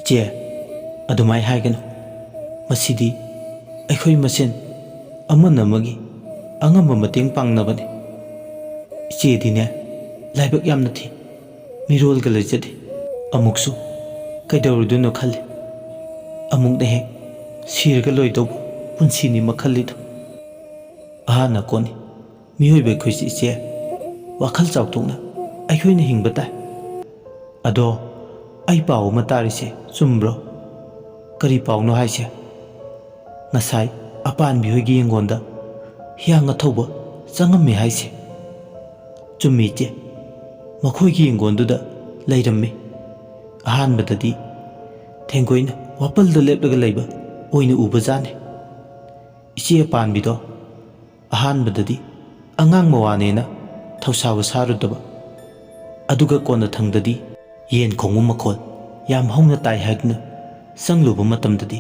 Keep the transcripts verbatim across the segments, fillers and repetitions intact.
"ꯏꯆꯦ, ꯑꯗꯨꯃꯥꯏ ꯍꯥꯏꯒꯅꯨ꯫ ꯃꯁꯤꯗꯤ ꯑꯩꯈꯣꯏ ꯃꯁꯦꯟ ꯑꯃꯅ ꯑꯃꯒꯤ ꯑꯉꯝꯕ ꯃꯇꯦꯡ ꯄꯥꯡꯅꯕꯅꯤ꯫ ꯏꯆꯦꯗꯤꯅꯦ, ꯂꯥꯏꯕꯛ ꯌꯥꯝꯅ ꯊꯤ꯫ ꯃꯤꯔꯣꯜꯒ ꯂꯩꯖꯗꯦ꯫ ꯑꯃꯨꯛꯁꯨ ꯀꯩꯗꯧꯔꯨꯗꯣꯏꯅꯣ ꯈꯜꯂꯤ꯫ ꯑꯃꯨꯛꯅ ꯍꯦꯛ ꯁꯤꯔꯒ ꯂꯣꯏꯗꯧꯕ ꯄꯨꯟꯁꯤꯅꯤ ꯃꯈꯜꯂꯤꯗꯣ꯫ ꯑꯍꯥꯟ ꯑꯀꯣꯟꯅꯤ ꯃꯤꯑꯣꯏꯕ ꯑꯩꯈꯣꯏꯁꯤ, ꯏꯆꯦ꯫ ꯋꯥꯈꯜ ꯆꯥꯎꯊꯣꯛꯅ ꯑꯩꯈꯣꯏꯅ ꯍꯤꯡꯕ ꯇꯥꯏ꯫ ꯑꯗꯣ, ꯑꯩ ꯄꯥꯎ ꯑꯃ ꯇꯥꯔꯤꯁꯦ ꯆꯨꯝꯕ꯭ꯔꯣ?" "ꯀꯔꯤ ꯄꯥꯎꯅꯣ ꯍꯥꯏꯁꯦ?" "ꯉꯁꯥꯏ ꯑꯄꯥꯟꯕꯤ ꯍꯣꯏꯒꯤ ꯌꯦꯡꯒꯣꯟꯗ ꯍꯤꯌꯥꯡ ꯑꯊꯧꯕ ꯆꯪꯉꯝꯃꯦ ꯍꯥꯏꯁꯦ?" "ꯆꯨꯝꯃꯤ, ꯏꯆꯦ꯫ ꯃꯈꯣꯏꯒꯤ ꯌꯦꯡꯒꯣꯟꯗꯨꯗ ꯂꯩꯔꯝꯃꯤ꯫ ꯑꯍꯥꯟꯕꯗꯗꯤ ꯊꯦꯡꯒꯣꯏꯅ ꯋꯥꯄꯜꯗ ꯂꯦꯞꯂꯒ ꯂꯩꯕ ꯑꯣꯏꯅ ꯎꯕꯖꯥꯠꯅꯤ꯫ ꯏꯆꯦ ꯑꯄꯥꯟꯕꯤꯗꯣ ꯑꯍꯥꯟꯕꯗꯗꯤ ꯑꯉꯥꯡ ꯃꯋꯥꯅꯦꯅ ꯊꯧꯁꯥꯕ ꯁꯥꯔꯨꯗꯕ, ꯑꯗꯨꯒ ꯀꯣꯟꯅꯊꯪꯗꯗꯤ ꯌꯦꯟ ꯈꯣꯡꯕ ꯃꯈꯣꯜ ꯌꯥꯝ ꯍꯧꯅ ꯇꯥꯏ ꯍꯥꯏꯗꯨꯅ ꯆꯪꯂꯨꯕ ꯃꯇꯝꯗꯗꯤ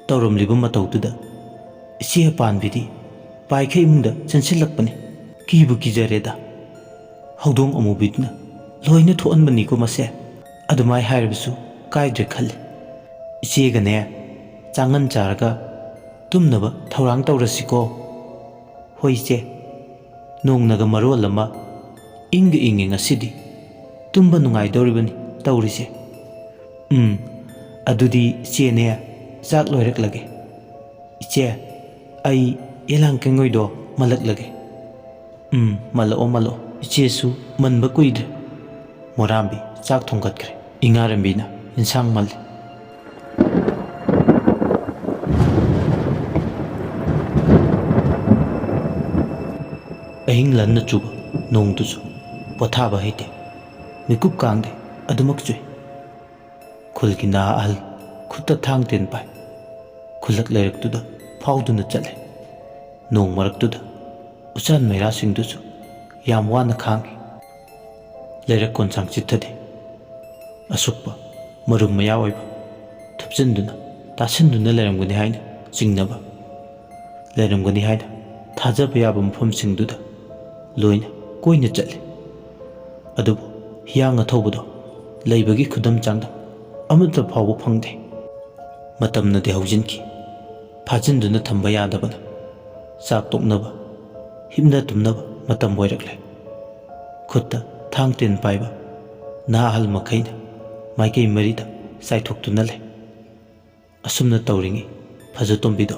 ꯇꯧꯔꯝꯂꯤꯕ ꯃꯇꯧꯗꯨꯗ ꯏꯆꯦ ꯑꯄꯥꯟꯕꯤꯗꯤ ꯄꯥꯏꯈꯩ ꯏꯃꯨꯡꯗ ꯆꯦꯟꯁꯤꯜꯂꯛꯄꯅꯤ꯫ ꯀꯤꯕꯨ ꯀꯤꯖꯔꯦꯗ꯫ ꯍꯧꯗꯣꯡ ꯑꯃꯨꯕꯤꯗꯨꯅ ꯂꯣꯏꯅ ꯊꯣꯛꯍꯟꯕꯅꯤꯀꯣ ꯃꯁꯦ꯫ ꯑꯗꯨꯃꯥꯏ ꯍꯥꯏꯔꯕꯁꯨ ꯀꯥꯏꯗ꯭ꯔꯦ ꯈꯜꯂꯤ꯫ ꯏꯆꯦꯒꯅꯦ ꯆꯥꯉꯟ ꯆꯥꯔꯒ ꯇꯨꯝꯅꯕ ꯊꯧꯔꯥꯡ ꯇꯧꯔꯁꯤꯀꯣ꯫" "ꯍꯣꯏ ꯏꯆꯦ꯫ ꯅꯣꯡꯅꯒ ꯃꯔꯣꯜ ꯑꯃ ꯏꯪꯒ ꯏꯪꯉꯦ ꯉꯁꯤꯗꯤ꯫ ꯇꯨꯝꯕ ꯅꯨꯡꯉꯥꯏꯗꯧꯔꯤꯕꯅꯤ ꯇꯧꯔꯤꯁꯦ꯫ ꯎꯝ, ꯑꯗꯨꯗꯤ ꯏꯆꯦꯅꯦ, ꯆꯥꯛ ꯂꯣꯏꯔꯛꯂꯒꯦ꯫ ꯏꯆꯦ, ꯑꯩ ꯌꯦꯂꯥꯡ ꯀꯦꯡꯉꯣꯏꯗꯣ ꯃꯜꯂꯛꯂꯒꯦ꯫" "ꯎꯝ, ꯃꯜꯂꯛꯑꯣ, ꯃꯜꯂꯛꯑꯣ꯫ ꯏꯆꯦꯁꯨ ꯃꯟꯕ ꯀꯨꯏꯗ꯭ꯔꯦ꯫" ꯃꯣꯔꯥꯝꯕꯤ ꯆꯥꯛ ꯊꯣꯡꯒꯠꯈ꯭ꯔꯦ꯫ ꯏꯉꯥꯔꯝꯕꯤꯅ ꯏꯟꯁꯥꯡ ꯃꯜꯂꯤ꯫ ꯑꯍꯤꯡ ꯂꯟꯅ ꯆꯨꯕ ꯅꯣꯡꯗꯨꯁꯨ ꯄꯣꯊꯥꯕ ꯍꯩꯇꯦ꯫ ꯃꯤꯀꯨꯞ ꯀꯥꯡꯗꯦ ꯑꯗꯨꯃꯛ ꯆꯨꯏ꯫ ꯈꯨꯜꯒꯤ ꯅꯍꯥ ꯑꯍꯜ ꯈꯨꯠꯇ ꯊꯥꯡ ꯇꯦꯟ ꯄꯥꯏ꯫ ꯈꯨꯜꯂꯛ ꯂꯩꯔꯛꯇꯨꯗ ꯐꯥꯎꯗꯨꯅ ꯆꯠꯂꯦ꯫ ꯅꯣꯡ ꯃꯔꯛꯇꯨꯗ ꯎꯆꯥꯟ ꯃꯩꯔꯥꯁꯤꯡꯗꯨꯁꯨ ꯌꯥꯝ ꯋꯥꯅ ꯈꯥꯡꯉꯤ꯫ ꯂꯩꯔꯛ ꯀꯣꯟꯁꯥꯡ ꯆꯤꯠꯊꯗꯦ꯫ ꯑꯁꯨꯛꯄ ꯃꯔꯨꯝ ꯃꯌꯥ ꯑꯣꯏꯕ ꯊꯨꯞꯆꯤꯟꯗꯨꯅ ꯇꯥꯁꯤꯟꯗꯨꯅ ꯂꯩꯔꯝꯒꯅꯤ ꯍꯥꯏꯅ ꯆꯤꯡꯅꯕ, ꯂꯩꯔꯝꯒꯅꯤ ꯍꯥꯏꯅ ꯊꯥꯖꯕ ꯌꯥꯕ ꯃꯐꯝꯁꯤꯡꯗꯨꯗ ꯂꯣꯏꯅ ꯀꯣꯏꯅ ꯆꯠꯂꯤ꯫ ꯑꯗꯨꯕꯨ ꯍꯤꯌꯥꯡ ꯑꯊꯧꯕꯗꯣ ꯂꯩꯕꯒꯤ ꯈꯨꯗꯝ ꯆꯥꯡꯗꯝ ꯑꯃꯠꯇ ꯐꯥꯎꯕ ꯐꯪꯗꯦ꯫ ꯃꯇꯝꯅꯗꯤ ꯍꯧꯖꯤꯟꯈꯤ꯫ ꯐꯥꯖꯤꯟꯗꯨꯅ ꯊꯝꯕ ꯌꯥꯗꯕꯅ ꯆꯥꯛ ꯇꯣꯛꯅꯕ, ꯍꯤꯞꯅ ꯇꯨꯝꯅꯕ ꯃꯇꯝ ꯑꯣꯏꯔꯛꯂꯦ꯫ ꯈꯨꯠꯇ ꯊꯥꯡ ꯇꯦꯟ ꯄꯥꯏꯕ ꯅꯍꯥ ꯑꯍꯜ ꯃꯈꯩꯅ ꯃꯥꯏꯀꯩ ꯃꯔꯤꯗ ꯆꯥꯏꯊꯣꯛꯇꯨꯅ ꯂꯩ꯫ ꯑꯁꯨꯝꯅ ꯇꯧꯔꯤꯉꯩ ꯐꯖꯇꯣꯝꯕꯤꯗꯣ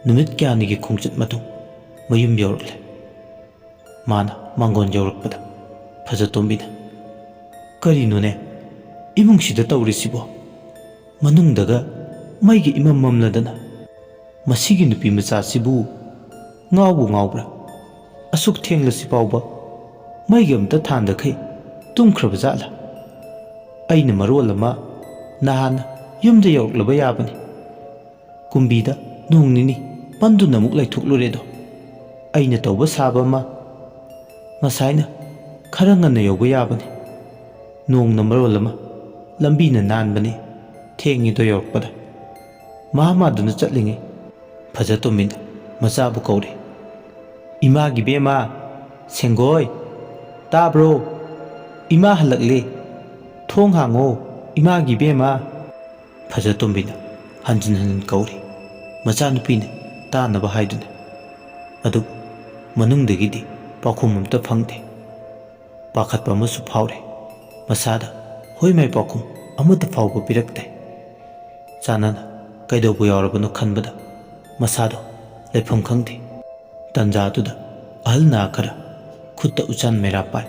ꯅꯨꯃꯤꯠ ꯀꯌꯥꯅꯤꯒꯤ ꯈꯣꯡꯆꯠ ꯃꯇꯨꯡ ꯃꯌꯨꯝ ꯌꯧꯔꯛꯂꯦ꯫ ꯃꯥꯅ ꯃꯥꯡꯒꯣꯟ ꯌꯧꯔꯛꯄꯗ ꯐꯖꯇꯣꯝꯕꯤꯅ, "ꯀꯔꯤꯅꯣꯅꯦ ꯏꯃꯨꯡꯁꯤꯗ ꯇꯧꯔꯤꯁꯤꯕꯣ? ꯃꯅꯨꯡꯗꯒ ꯃꯩꯒ ꯏꯃꯝ ꯃꯝꯂꯗꯅ꯫ ꯃꯁꯤꯒꯤ ꯅꯨꯄꯤ ꯃꯆꯥꯁꯤꯕꯨ ꯉꯥꯎꯕꯨ ꯉꯥꯎꯕ꯭ꯔꯥ? ꯑꯁꯨꯛ ꯊꯦꯡꯂꯁꯤ ꯐꯥꯎꯕ ꯃꯩꯒ ꯑꯝꯇ ꯊꯥꯟꯗꯈꯩ ꯇꯨꯝꯈ꯭ꯔꯕ ꯖꯥꯠꯂꯥ? ꯑꯩꯅ ꯃꯔꯣꯜ ꯑꯃ ꯅꯍꯥꯟ ꯌꯨꯝꯗ ꯌꯧꯔꯛꯂꯕ ꯌꯥꯕꯅꯤ꯫ ꯀꯨꯝꯕꯤꯗ ꯅꯣꯡ ꯅꯤꯅꯤ ꯄꯟꯗꯨꯅ ꯑꯃꯨꯛ ꯂꯩꯊꯣꯛꯂꯨꯔꯦꯗꯣ꯫ ꯑꯩꯅ ꯇꯧꯕ ꯁꯥꯕ ꯑꯃ ꯉꯁꯥꯏꯅ ꯈꯔ ꯉꯟꯅ ꯌꯧꯕ ꯌꯥꯕꯅꯤ꯫ ꯅꯣꯡꯅ ꯃꯔꯣꯜ ꯑꯃ ꯂꯝꯕꯤꯅ ꯅꯥꯟꯕꯅꯤ꯫ ꯊꯦꯡꯉꯤꯗꯣ ꯌꯧꯔꯛꯄꯗ꯫" ꯃꯍꯥ ꯃꯥꯗꯨꯅ ꯆꯠꯂꯤꯉꯩ ꯐꯖꯇꯣꯝꯕꯤꯅ ꯃꯆꯥꯕꯨ ꯀꯧꯔꯦ꯫ "ꯏꯃꯥꯒꯤ ꯕꯦꯝꯃ, ꯁꯦꯡꯒꯣꯏ, ꯇꯥꯕ꯭ꯔꯣ? ꯏꯃꯥ ꯍꯜꯂꯛꯂꯦ꯫ ꯊꯣꯡ ꯍꯥꯡꯉꯣ, ꯏꯃꯥꯒꯤ ꯕꯦꯝꯃ꯫" ꯐꯖꯇꯣꯝꯕꯤꯅ ꯍꯟꯖꯤꯟ ꯍꯟꯖꯤꯟ ꯀꯧꯔꯤ꯫ ꯃꯆꯥꯅꯨꯄꯤꯅ ꯇꯥꯅꯕ ꯍꯥꯏꯗꯨꯅ꯫ ꯑꯗꯨꯕꯨ ꯃꯅꯨꯡꯗꯒꯤꯗꯤ ꯄꯥꯎꯈꯨꯝ ꯑꯃꯠꯇ ꯐꯪꯗꯦ꯫ ꯄꯥꯈꯠꯄ ꯑꯃꯁꯨ ꯐꯥꯎꯔꯦ꯫ ꯃꯁꯥꯗ ꯍꯣꯏ ꯃꯥꯏ ꯄꯥꯎꯈꯨꯝ ꯑꯃꯠꯇ ꯐꯥꯎꯕ ꯄꯤꯔꯛꯇꯦ꯫ ꯆꯥꯅꯅ ꯀꯩꯗꯧꯕ ꯌꯥꯎꯔꯕꯅꯣ ꯈꯟꯕꯗ ꯃꯁꯥꯗꯣ ꯂꯩꯐꯝ ꯈꯪꯗꯦ꯫ ꯇꯟꯖꯥꯗꯨꯗ ꯑꯍꯜ ꯅꯍꯥ ꯈꯔ ꯈꯨꯠꯇ ꯎꯆꯥꯟ ꯃꯩꯔꯥ ꯄꯥꯏ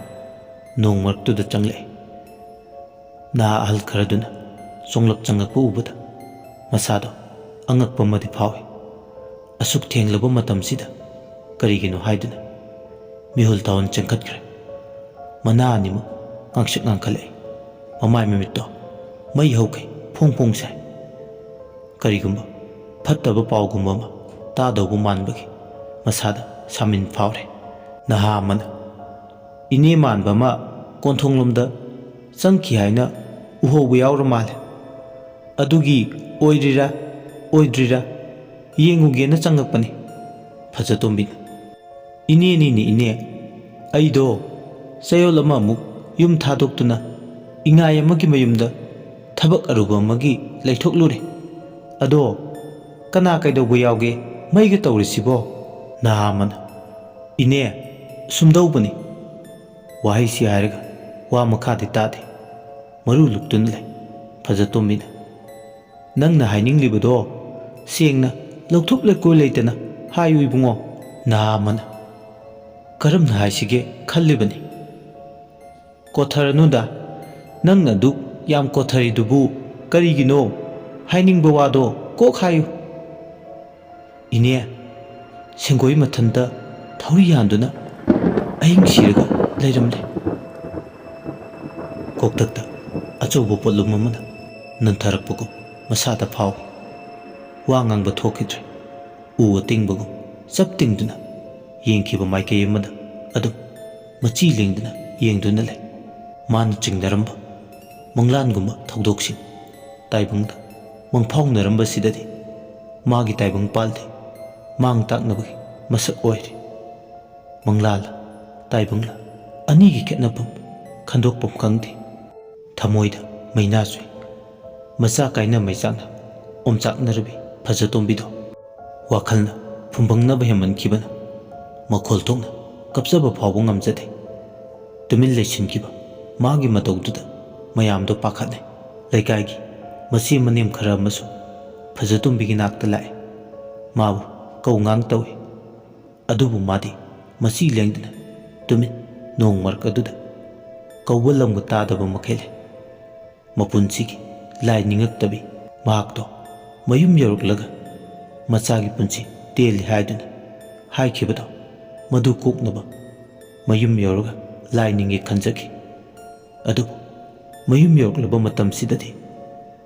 ꯅꯣꯡ ꯃꯔꯛꯇꯨꯗ ꯆꯪꯂꯛꯏ꯫ ꯅꯍꯥ ꯑꯍꯜ ꯈꯔꯗꯨꯅ ꯆꯣꯡꯂꯛ ꯆꯪꯂꯛꯄ ꯎꯕꯗ ꯃꯁꯥꯗꯣ ꯑꯉꯛꯄ ꯑꯃꯗꯤ ꯐꯥꯎꯏ꯫ ꯑꯁꯨꯛ ꯊꯦꯡꯂꯕ ꯃꯇꯝꯁꯤꯗ ꯀꯔꯤꯒꯤꯅꯣ ꯍꯥꯏꯗꯨꯅ ꯃꯤꯍꯨꯜ ꯊꯥꯍꯨꯜ ꯆꯦꯟꯈꯠꯈ꯭ꯔꯦ꯫ ꯃꯅꯥ ꯑꯅꯤꯃꯛ ꯉꯥꯡꯁꯛ ꯉꯥꯡꯈꯠꯂꯛꯏ꯫ ꯃꯃꯥꯏ ꯃꯃꯤꯠꯇꯣ ꯃꯩ ꯍꯧꯈꯩ ꯐꯣꯡ ꯐꯣꯡ ꯁꯥꯏ꯫ ꯀꯔꯤꯒꯨꯝꯕ ꯐꯠꯇꯕ ꯄꯥꯎꯒꯨꯝꯕ ꯑꯃ ꯇꯥꯗꯧꯕ ꯃꯥꯟꯕꯒꯤ ꯃꯁꯥꯗ ꯁꯥꯃꯤꯟ ꯐꯥꯎꯔꯦ꯫ ꯅꯍꯥ ꯑꯃꯅ ꯏꯅꯦ ꯃꯥꯟꯕ ꯑꯃ ꯀꯣꯟꯊꯣꯡꯂꯣꯝꯗ ꯆꯪꯈꯤ ꯍꯥꯏꯅ ꯎꯍꯧꯕ ꯌꯥꯎꯔ ꯃꯥꯜꯂꯦ꯫ ꯑꯗꯨꯒꯤ ꯑꯣꯏꯔꯤꯔꯥ ꯑꯣꯏꯗ꯭ꯔꯤꯔꯥ ꯌꯦꯡꯉꯨꯒꯦꯅ ꯆꯪꯉꯛꯄꯅꯤ꯫ ꯐꯖꯇꯣꯝꯕꯤꯅ, "ꯏꯅꯦꯅꯤꯅꯦ ꯏꯅꯦ, ꯑꯩꯗꯣ ꯆꯌꯣꯜ ꯑꯃꯃꯨꯛ ꯌꯨꯝ ꯊꯥꯗꯣꯛꯇꯨꯅ ꯏꯉꯥꯏ ꯑꯃꯒꯤ ꯃꯌꯨꯝꯗ ꯊꯕꯛ ꯑꯔꯨꯕ ꯑꯃꯒꯤ ꯂꯩꯊꯣꯛꯂꯨꯔꯦ꯫ ꯑꯗꯣ ꯀꯅꯥ ꯀꯩꯗꯧꯕ ꯌꯥꯎꯒꯦ ꯃꯩꯒ ꯇꯧꯔꯤꯁꯤꯕꯣ? ꯅꯍꯥ ꯑꯃꯅ, "ꯏꯅꯦ, ꯁꯨꯝꯗꯧꯕꯅꯤ"꯫ ꯋꯥꯍꯩꯁꯤ ꯍꯥꯏꯔꯒ ꯋꯥ ꯃꯈꯥꯗꯤ ꯇꯥꯗꯦ꯫ ꯃꯔꯨ ꯂꯨꯛꯇꯨꯅ ꯂꯩ ꯐꯖꯇꯣꯝꯕꯤꯅ꯫ "ꯅꯪꯅ ꯍꯥꯏꯅꯤꯡꯂꯤꯕꯗꯣ ꯁꯦꯡꯅ ꯂꯧꯊꯣꯛ ꯂꯩꯀꯣꯏ ꯂꯩꯇꯅ ꯍꯥꯏꯌꯨ ꯏꯕꯨꯡꯉꯣ"꯫ ꯅꯍꯥ ꯑꯃꯅ, "ꯀꯔꯝꯅ ꯍꯥꯏꯁꯤꯒꯦ ꯈꯜꯂꯤꯕꯅꯤ"꯫ "ꯀꯣꯊꯔꯅꯨꯗ, ꯅꯪꯅ ꯑꯗꯨꯛ ꯌꯥꯝ ꯀꯣꯊꯔꯤꯗꯨꯕꯨ ꯀꯔꯤꯒꯤꯅꯣ? ꯍꯥꯏꯅꯤꯡꯕ ꯋꯥꯗꯣ ꯀꯣꯛ ꯍꯥꯏꯌꯨ"꯫ "ꯏꯅꯦ, ꯁꯦꯡꯒꯣꯏ ꯃꯊꯟꯇ ꯊꯧꯔꯤ ꯌꯥꯟꯗꯨꯅ ꯑꯍꯤꯡ ꯁꯤꯔꯒ ꯂꯩꯔꯝꯂꯦ"꯫ ꯀꯣꯛꯊꯛꯇ ꯑꯆꯧꯕ ꯄꯣꯠꯂꯨꯝ ꯑꯃꯅ ꯅꯟꯊꯔꯛꯄꯒꯨꯝ ꯃꯁꯥꯗ ꯐꯥꯎꯏ꯫ ꯋꯥ ꯉꯥꯡꯕ ꯊꯣꯛꯈꯤꯗ꯭ꯔꯦ꯫ ꯎ ꯑꯇꯤꯡꯕꯒꯨꯝ ꯆꯞ ꯇꯤꯡꯗꯨꯅ ꯌꯦꯡꯈꯤꯕ ꯃꯥꯏꯀꯩ ꯑꯃꯗ ꯑꯗꯨꯝ ꯃꯆꯤ ꯂꯦꯡꯗꯅ ꯌꯦꯡꯗꯨꯅ ꯂꯩ꯫ ꯃꯥꯅ ꯆꯤꯡꯅꯔꯝꯕ ꯃꯪꯂꯥꯟꯒꯨꯝꯕ ꯊꯧꯗꯣꯛꯁꯤꯡ ꯇꯥꯏꯕꯪꯗ ꯃꯪꯐꯥꯎꯅꯔꯝꯕꯁꯤꯗꯗꯤ ꯃꯥꯒꯤ ꯇꯥꯏꯕꯪ ꯄꯥꯜꯗꯤ ꯃꯥꯡ ꯇꯥꯛꯅꯕꯒꯤ ꯃꯁꯛ ꯑꯣꯏꯔꯦ꯫ ꯃꯪꯂꯥꯜ ꯇꯥꯏꯕꯪꯂ ꯑꯅꯤꯒꯤ ꯈꯦꯠꯅꯐꯝ ꯈꯟꯗꯣꯛꯐꯝ ꯈꯪꯗꯦ꯫ ꯊꯃꯣꯏꯗ ꯃꯩꯅꯥ ꯆꯨꯏ꯫ ꯃꯆꯥ ꯀꯥꯏꯅ ꯃꯩꯆꯥꯛꯅ ꯑꯣꯝꯆꯥꯛꯅꯔꯕꯤ ꯐꯖꯇꯣꯝꯕꯤꯗꯣ ꯋꯥꯈꯜꯅ ꯐꯨꯝꯕꯪꯅꯕ ꯍꯦꯟꯃꯟꯈꯤꯕꯅ ꯃꯈꯣꯜ ꯊꯣꯛꯅ ꯀꯞꯆꯕ ꯐꯥꯎꯕ ꯉꯝꯖꯗꯦ꯫ ꯇꯨꯃꯤꯟ ꯂꯩꯁꯤꯟꯈꯤꯕ ꯃꯥꯒꯤ ꯃꯇꯧꯗꯨꯗ ꯃꯌꯥꯝꯗꯣ ꯄꯥꯈꯠꯂꯦ꯫ ꯂꯩꯀꯥꯏꯒꯤ ꯃꯆꯦ ꯃꯅꯦꯝ ꯈꯔ ꯑꯃꯁꯨ ꯐꯖꯇꯣꯝꯕꯤꯒꯤ ꯅꯥꯛꯇ ꯂꯥꯛꯑꯦ꯫ ꯃꯥꯕꯨ ꯀꯧ ꯉꯥꯡ ꯇꯧꯏ꯫ ꯑꯗꯨꯕꯨ ꯃꯥꯗꯤ ꯃꯆꯤ ꯂꯦꯡꯗꯅ ꯇꯨꯃꯤꯟ ꯅꯣꯡ ꯃꯔꯛ ꯑꯗꯨꯗ ꯀꯧꯕ ꯂꯝꯒ ꯇꯥꯗꯕ ꯃꯈꯩ ꯂꯩ꯫ ꯃꯄꯨꯟꯁꯤꯒꯤ ꯂꯥꯏ ꯅꯤꯡꯉꯛꯇꯕꯤ ꯃꯍꯥꯛꯇꯣ ꯃꯌꯨꯝ ꯌꯧꯔꯛꯂꯒ ꯃꯆꯥꯒꯤ ꯄꯨꯟꯁꯤ ꯇꯦꯜꯂꯤ ꯍꯥꯏꯗꯨꯅ ꯍꯥꯏꯈꯤꯕꯗꯣ, ꯃꯗꯨ ꯀꯣꯛꯅꯕ ꯃꯌꯨꯝ ꯌꯧꯔꯒ ꯂꯥꯏ ꯅꯤꯡꯒꯦ ꯈꯟꯖꯈꯤ꯫ ꯑꯗꯨꯕꯨ ꯃꯌꯨꯝ ꯌꯧꯔꯛꯂꯕ ꯃꯇꯝꯁꯤꯗꯗꯤ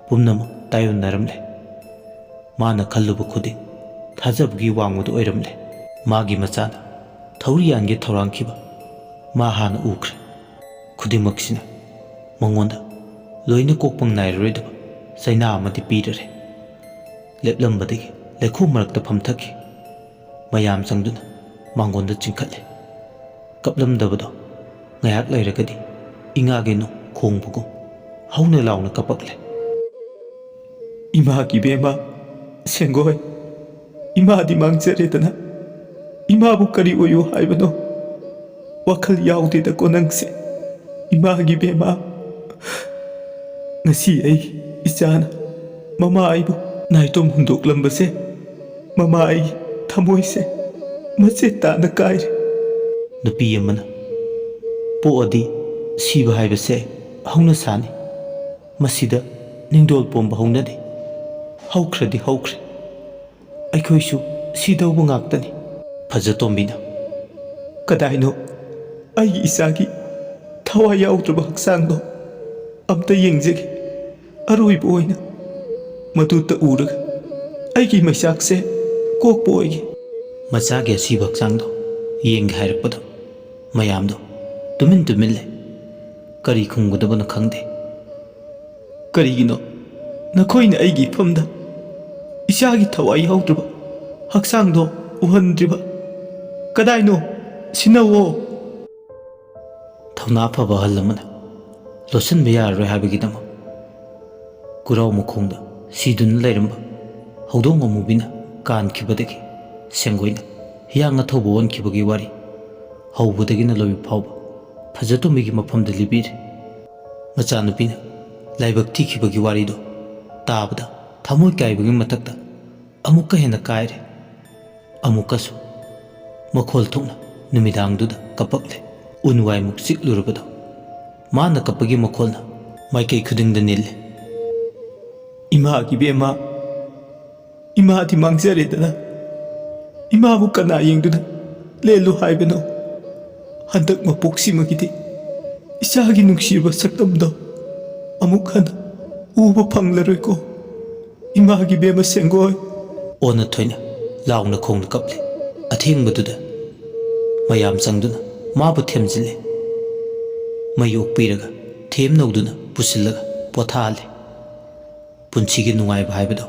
ꯄꯨꯝꯅꯃꯛ ꯇꯥꯏꯑꯣꯟꯅꯔꯝꯂꯦ꯫ ꯃꯥꯅ ꯈꯜꯂꯨꯕ ꯈꯨꯗꯤꯡ ꯊꯥꯖꯕꯒꯤ ꯋꯥꯡꯃꯗ ꯑꯣꯏꯔꯝꯂꯦ꯫ ꯃꯥꯒꯤ ꯃꯆꯥꯅ ꯊꯧꯔꯤ ꯌꯥꯟꯒꯦ ꯊꯧꯔꯥꯡꯈꯤꯕ ꯃꯥ ꯍꯥꯟꯅ ꯎꯈ꯭ꯔꯦ꯫ ꯈꯨꯗꯤꯡꯃꯛꯁꯤꯅ ꯃꯉꯣꯟꯗ ꯂꯣꯏꯅ ꯀꯣꯛꯄ ꯅꯥꯏꯔꯔꯣꯏꯗꯕ ꯆꯩꯅꯥ ꯑꯃꯗꯤ ꯄꯤꯔꯔꯦ꯫ ꯂꯦꯞꯂꯝꯕꯗꯒꯤ ꯂꯩꯈꯣꯝ ꯃꯔꯛꯇ ꯐꯝꯊꯈꯤ꯫ ꯃꯌꯥꯝ ꯆꯪꯗꯨꯅ ꯃꯉꯣꯟꯗ ꯆꯤꯡꯈꯠꯂꯦ꯫ ꯀꯞꯂꯝꯗꯕꯗꯣ ꯉꯥꯏꯍꯥꯛ ꯂꯩꯔꯒꯗꯤ ꯏꯉꯥꯒꯤ ꯅꯣꯡ ꯈꯣꯡꯕꯒꯨꯝ ꯍꯧꯅ ꯂꯥꯎꯅ ꯀꯞꯄꯛꯂꯦ꯫ ꯏꯃꯥꯒꯤ ꯏꯕꯦꯝꯃ, ꯁꯦꯡꯒꯣꯏ, ꯏꯃꯥꯗꯤ ꯃꯥꯡꯖꯔꯦꯗꯅ, ꯏꯃꯥꯕꯨ ꯀꯔꯤ ꯑꯣꯏꯌꯨ ꯍꯥꯏꯕꯅꯣ? ꯋꯥꯈꯜ ꯌꯥꯎꯗꯦꯗꯀꯣ ꯅꯪꯁꯦ꯫ ꯏꯃꯥꯒꯤ ꯏꯕꯦꯝꯃ, ꯉꯁꯤ ꯑꯩ ꯏꯆꯥꯅ ꯃꯃꯥ ꯑꯩꯕꯨ ꯅꯥꯏꯇꯣꯝ ꯍꯨꯟꯗꯣꯛꯂꯝꯕꯁꯦ, ꯃꯃꯥ ꯑꯩꯒꯤ ꯊꯃꯣꯏꯁꯦ ꯃꯆꯦꯠ ꯇꯥꯅ ꯀꯥꯏꯔꯦ꯫ ꯅꯨꯄꯤ ꯑꯃꯅ ꯄꯣꯛꯑꯗꯤ ꯁꯤꯕ ꯍꯥꯏꯕꯁꯦ ꯍꯧꯅꯁꯥꯅꯤ꯫ ꯃꯁꯤꯗ ꯅꯤꯡꯗꯣꯜ ꯄꯣꯝꯕ ꯍꯧꯅꯗꯦ꯫ ꯍꯧꯈ꯭ꯔꯗꯤ ꯍꯧꯈ꯭ꯔꯦ꯫ ꯑꯩꯈꯣꯏꯁꯨ ꯁꯤꯗꯧꯕ ꯉꯥꯛꯇꯅꯤ꯫ ꯐꯖꯇꯣꯝꯕꯤꯅ, "ꯀꯗꯥꯏꯅꯣ ꯑꯩꯒꯤ ꯏꯆꯥꯒꯤ ꯊꯋꯥꯏ ꯌꯥꯎꯗ꯭ꯔꯕ ꯍꯛꯆꯥꯡꯗꯣ? ꯑꯝꯇ ꯌꯦꯡꯖꯒꯦ꯫ ꯑꯔꯣꯏꯕ ꯑꯣꯏꯅ ꯃꯗꯨꯇ ꯎꯔꯒ ꯑꯩꯒꯤ ꯃꯩꯆꯥꯛꯁꯦ ꯀꯣꯛꯄ ꯑꯣꯏꯒꯦ꯫" ꯃꯆꯥꯒꯤ ꯑꯁꯤꯕ ꯍꯛꯆꯥꯡꯗꯣ ꯌꯦꯡꯒꯦ ꯍꯥꯏꯔꯛꯄꯗꯣ ꯃꯌꯥꯝꯗꯣ ꯇꯨꯃꯤꯟ ꯇꯨꯃꯤꯟ ꯂꯩ꯫ ꯀꯔꯤ ꯈꯨꯝꯒꯗꯕꯅꯣ ꯈꯪꯗꯦ꯫ "ꯀꯔꯤꯒꯤꯅꯣ ꯅꯈꯣꯏꯅ ꯑꯩꯒꯤ ꯏꯐꯝꯗ ꯏꯆꯥꯒꯤ ꯊꯋꯥꯏ ꯌꯥꯎꯗ꯭ꯔꯕ ꯍꯛꯆꯥꯡꯗꯣ ꯎꯍꯟꯗ꯭ꯔꯤꯕ? ꯀꯗꯥꯏꯅꯣ? ꯁꯤꯟꯅꯧꯑꯣ!" ꯊꯧꯅꯥ ꯐꯕ ꯑꯍꯜ ꯑꯃꯅ ꯂꯣꯠꯁꯤꯟꯕ ꯌꯥꯔꯔꯣꯏ ꯍꯥꯏꯕꯒꯤꯗꯃꯛ ꯀꯨꯔꯥꯎ ꯃꯈꯣꯡꯗ ꯁꯤꯗꯨꯅ ꯂꯩꯔꯝꯕ ꯍꯧꯗꯣꯡ ꯑꯃꯨꯕꯤꯅ ꯀꯥꯟꯈꯤꯕꯗꯒꯤ ꯁꯦꯡꯒꯣꯏꯅ ꯍꯤꯌꯥꯡꯅ ꯊꯧꯕ ꯑꯣꯟꯈꯤꯕꯒꯤ ꯋꯥꯔꯤ ꯍꯧꯕꯗꯒꯤꯅ ꯂꯣꯏꯕ ꯐꯥꯎꯕ ꯐꯖꯇꯣꯝꯕꯤꯒꯤ ꯃꯐꯝꯗ ꯂꯤꯕꯤꯔꯦ꯫ ꯃꯆꯥꯅꯨꯄꯤꯅ ꯂꯥꯏꯕꯛ ꯊꯤꯈꯤꯕꯒꯤ ꯋꯥꯔꯤꯗꯣ ꯇꯥꯕꯗ ꯊꯃꯣꯏ ꯀꯥꯏꯕꯒꯤ ꯃꯊꯛꯇ ꯑꯃꯨꯛꯀ ꯍꯦꯟꯅ ꯀꯥꯏꯔꯦ꯫ ꯑꯃꯨꯛꯀꯁꯨ ꯃꯈꯣꯜ ꯊꯣꯛꯅ ꯅꯨꯃꯤꯗꯥꯡꯗꯨꯗ ꯀꯞꯄꯛꯂꯦ꯫ ꯎꯟ ꯋꯥꯏꯃꯨꯛ ꯆꯤꯛꯂꯨꯔꯕꯗꯣ ꯃꯥꯅ ꯀꯞꯄꯒꯤ ꯃꯈꯣꯜꯅ ꯃꯥꯏꯀꯩ ꯈꯨꯗꯤꯡꯗ ꯅꯤꯜꯂꯦ꯫ "ꯏꯃꯥꯒꯤ ꯏꯕꯦꯝꯃ, ꯏꯃꯥꯗꯤ ꯃꯥꯡꯖꯔꯦꯗꯅ, ꯏꯃꯥꯕꯨ ꯀꯅꯥ ꯌꯦꯡꯗꯨꯅ ꯂꯦꯜꯂꯨ ꯍꯥꯏꯕꯅꯣ? ꯍꯟꯗꯛ ꯃꯄꯣꯛꯁꯤꯃꯒꯤꯗꯤ ꯏꯆꯥꯒꯤ ꯅꯨꯡꯁꯤꯔꯕ ꯁꯛꯇꯝꯗꯣ ꯑꯃꯨꯛ ꯍꯟꯅ ꯎꯕ ꯐꯪꯂꯔꯣꯏꯀꯣ꯫ ꯏꯃꯥꯒꯤ ꯏꯕꯦꯝꯃ ꯁꯦꯡꯒꯣꯏ!" ꯑꯣꯟꯅ ꯊꯣꯏꯅ ꯂꯥꯎꯅ ꯈꯣꯡꯅ ꯀꯞꯂꯦ꯫ ꯑꯊꯦꯡꯕꯗꯨꯗ ꯃꯌꯥꯝ ꯆꯪꯗꯨꯅ ꯃꯥꯕꯨ ꯊꯦꯝꯖꯤꯜꯂꯦ꯫ ꯃꯩ ꯑꯣꯛꯄꯤꯔꯒ ꯊꯦꯝ ꯅꯧꯗꯨꯅ ꯄꯨꯁꯤꯜꯂꯒ ꯄꯣꯊꯥꯍꯜꯂꯦ꯫ ꯄꯨꯟꯁꯤꯒꯤ ꯅꯨꯡꯉꯥꯏꯕ ꯍꯥꯏꯕꯗꯣ